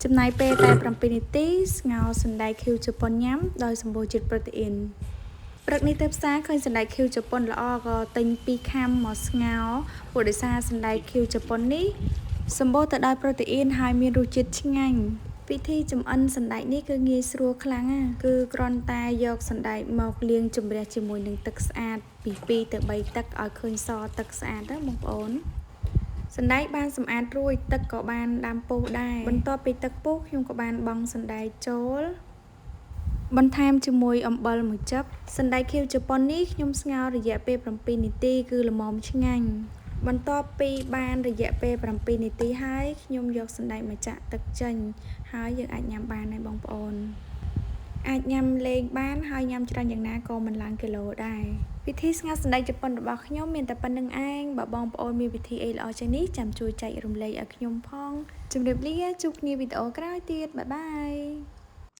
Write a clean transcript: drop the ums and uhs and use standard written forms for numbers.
ចំណាយពេលតែ7នាទីស្ងោរសណ្តែកខៀវជប៉ុនញ៉ាំដោយសម្បូរជាតិប្រូតេអ៊ីនព្រឹកនេះទៅផ្សារឃើញសណ្តែកខៀវជប៉ុនល្អក៏ទិញ2ខាំមកស្ងោរព្រោះដោយសារសណ្តែកខៀវជប៉ុននេះសម្បូរទៅដោយប្រូតេអ៊ីនហើយមានរសជាតិឆ្ងាញ់វិធីចម្អិនសណ្តែកនេះគឺងាយស្រួលខ្លាំងណាស់គឺគ្រាន់តែយកសណ្តែកមកលាងជម្រះជាមួយនឹងទឹកស្អាតពី2ទៅ3ទឹកឲ្យឃើញសទឹកស្អាតទៅបងប្អូនសណ្តែកបានសម្អាតរួចទឹកក៏បានដាំពុះដែរបន្ទាប់ពីទឹកពុះខ្ញុំក៏បានបង់សណ្តែកចូលបន្ថែមជាមួយអំបិលមួយចិបសណ្តែកខៀវជប៉ុននេះខ្ញុំស្ងោររយៈពេល7នាទីគឺល្មមឆ្ងាញ់បន្ទាប់ពីបានរយៈពេល7នាទីហើយខ្ញុំយកសណ្តែកមកចាក់ទឹកចេញហើយយើងអាចញ៉ាំបានហើយបងប្អូនអាចញ៉ាំលេងបានហើយញ៉ាំច្រើនយ៉ាងណាក៏មិនឡើងគីឡូដែរវិធីស្ងោរសណ្តែកជប៉ុនរបស់ខ្ញុំមានតែប៉ុណ្្នឹងឯងបើបងប្អូនមានវិធីអីល្អជាងនេះចាំជួយចែករំលែកឲ្យខ្ញុំផងជម្រាបលាជួបគ្នាវីដេអូក្រោយទៀត bye bye.